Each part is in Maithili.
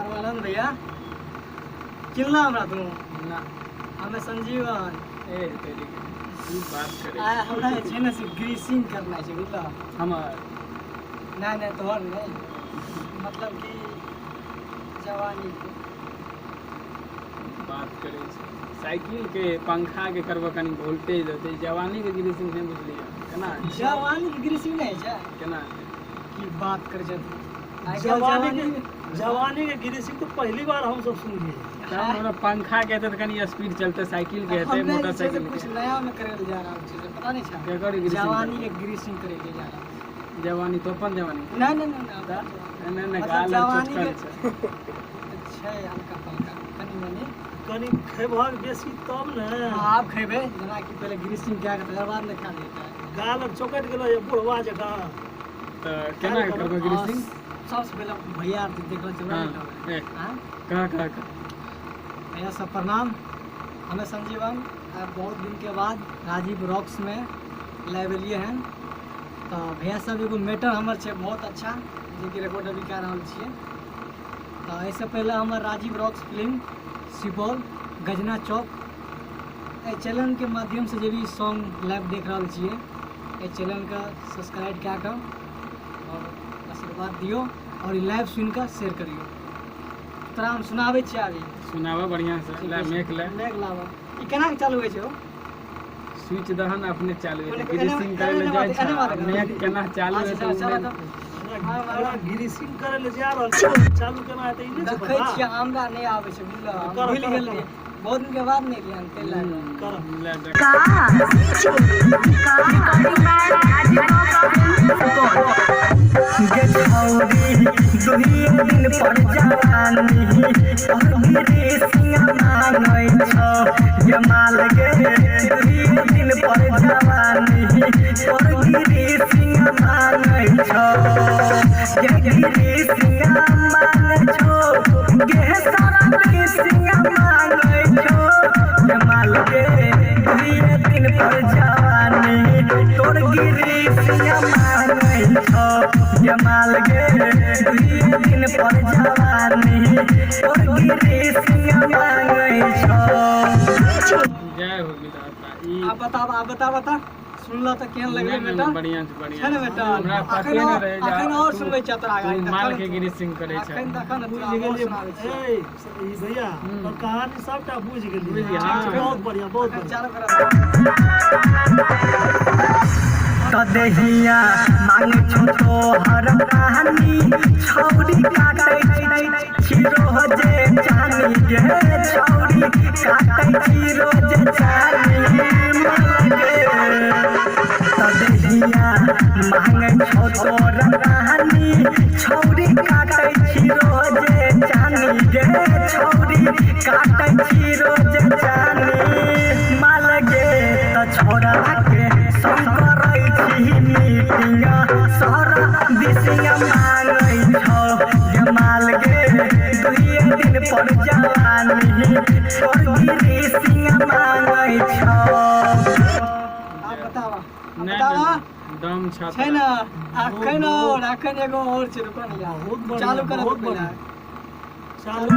सर्वानंद भैया चिल्ला हमरा तू ना। हमें संजीवन। ए तेरी के की बात करे। आ हमरा जे छै ने से ग्रीसिंग करना छै, बुझलह? हमर? नहि नहि, तोहर नहि, मतलब कि जवानी के बात करे छै। साइकिल के पंखा के करबऽ कनी वोल्टेज देतै। जवानी के ग्रीसिंग नहि बुझलियै केना? जवानी के ग्रीसिंग नहि होइ छै। केना? की बात करै छै तू आइ काल्हि? जवानी के जवानी के गिरीसिंग तो पहली बार हम सब सुनलिए। तब हमरा पंखा के हेतै तऽ कनी स्पीड चलतै, साइकिल के हेतै, हमे जे छै से मोटरसाइकिल कुछ के। नया में करे ले जा रहल छी से पता नहीं छै। केकर ग्रीसिंग? जवानी के ग्रीसिंग करे ले जा रहल छी। जवानी तो अपन जवानी? नहीं नहीं नहीं नहीं। नहि नहि। मतलब गाल जवानी चोटकल के- छै। छै हल्का फल्का कनी मनी। कनी खेबहक बेसी तब ने। आब खेबै, जेनाकि पहिले ग्रीसिंग कए के तकर बाद ने खायल जेतै। गाल आर चौकटि गेलो ये बुढ़वा जकाँ। तऽ केना करबै ग्रीसिंग? सबसे पहिले भैया आर देखल छै। हँ, ए। हाँ। कह कह कह। भैया सब प्रणाम, हमें संजीवन आ बहुत दिन के बाद राजीव रॉक्स में लाइव एलिए हन। तऽ भैया सब एगो मैटर हमर छै बहुत अच्छा, जेकि रिकॉर्ड अभी कए रहल छियै। तऽ एहिसँ पहिले हमर राजीव रॉक्स फिल्म सुपौल गजना चौक, एहि चैनलके माध्यमसँ जे भी सॉन्ग लाइव देख रहल छियै, एहि चैनलके सब्सक्राइब कए कऽ आओर आशीर्वाद दियौ आओर ई लाइव सुनि कऽ शेयर करियौ। तोरा हम सुनाबै छियै अभी। सुनाबऽ बढ़िआँ से, ला मेक ले। मेघ लाबऽ। ई केना के चालू होइ छै हौ? स्विच दहन, अपने चालू हेतै। एने- ग्रीसिंग करे ले एने जाइ बात- छै। एने बात करू। मेक केना चालू अच्छा, हेतै? चल, चल, हमरा गिरीसिंग करे ले जा रहल छी, चालू केना हेतै ई नहि छै देखै पता। छियै, हमरा नहि आबै छै, बुझलह? हम करू, भूलि करू, गेल करू। रहियै, बहुत दिन के बाद नहि एलियै हन, ताहि लए कऽ। करू। ले देख। गे छौरी दुहिए दिन पर जवानी और गिरी सिंह मांगै छौ गे माल, गे दुहिए दिन पर जवानी और गिरी सिंह मांगै छौ गे, गिरी सिंह मांगै छौ गे, सारा सिंह मांगै छौ गे माल, गे दुहिए दिन पर जवानी तोर गिरी सिंह मांगै छौ गे माल, गे दुहिए दिन पर जवानी तोर गिरी सिंह मांगै छौ। जय हो विधाता ई। आब बताब, आब बता बता, सुनलह तऽ केहन लगलै? नहि, नहि, बेटा बढ़िआँ छै, बढ़िआँ। छै ने बेटा? हमरा पते अखन नहि और- रहै जे अखन और तू- सुनबै छियै तोरा तू गाड़ी माल तखन के ग्रीसिंग करै छै। अखन तखन तोरा बुझि और गेलियै। सुनाबै छियै। ए ई भैया, ओकर कहानी सबटा बुझि गेलियै। बुझि गेलियै, ठीक छै, हाँ। बहुत बढ़िया, बहुत अखन बढ़िया। चालू करब। त देहिया मांगे छौ तोहर रानी, छौरी काटै छी रोजे चानी गे, छौरी काटै छी रोजे चानी माल गे। त देहिया मांगे छौ तोहर रानी, छौरी काटै छी रोजे चानी गे, छौरी काटै छी रोजे चानी माल गे। त छोड़ा के संग करै छी मीटिंग, सर बिसिंग मांगै छौ गे माल गे, दुइए दिन पर जवानी तोर गिरी सिंह मांगै छौ। आब बताबऽ, आब नहि, बताबऽ। नहि, दम छ छै ने? अखन और अखन एगो और छै, रुको ने यार। बहुत बढ़िया, चालू करब बहुत पहिले। बढ़िया। चालू।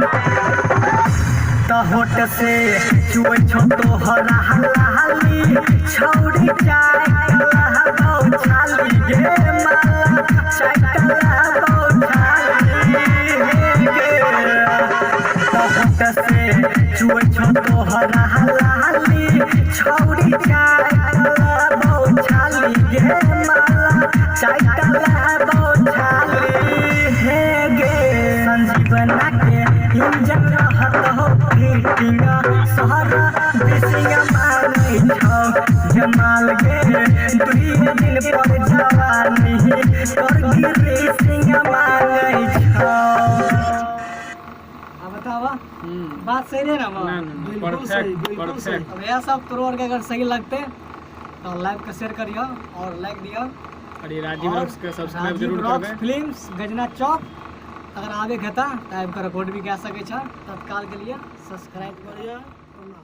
त होठ से चुऐ छौ तोहरा हाली, छौरी चाय कलहबौ छाली गे माला, चाय कलहबौ छाली हे गे। त होठ से चुऐ छौ तोहरा हाली, छौरी चाय कलहबौ छाली गे माला, चाय कलहबौ छाली हे गे। संजीवना के इंजन रहत हो फिटिंग, शहर बिसिंग मांगै छौ जमाल गे, दुइए दिन पर जवानी तोर गिरी सिंह मांगै छौ। आब बताबऽ। हम्म। बात सही रहे ना हमर? नहि नहि। बिल्कुल सही, परफेक्ट। बिल्कुल सही। परफेक्ट। तो भैया सब, तोरो आरके अगर सही लगते तो लाइव के शेयर करियो और लाइक दियो। और ये राजीव और रॉक्स के सब्सक्राइब राजीव जरूर रॉक्स करबै। फिल्म्स गजना चौक अगर आबे के हेता तऽ आबि कऽ रिकॉर्ड भी कए सकै छ। तत्काल के लिए सब्सक्राइब करियो। बढ़िया, प्रणाम।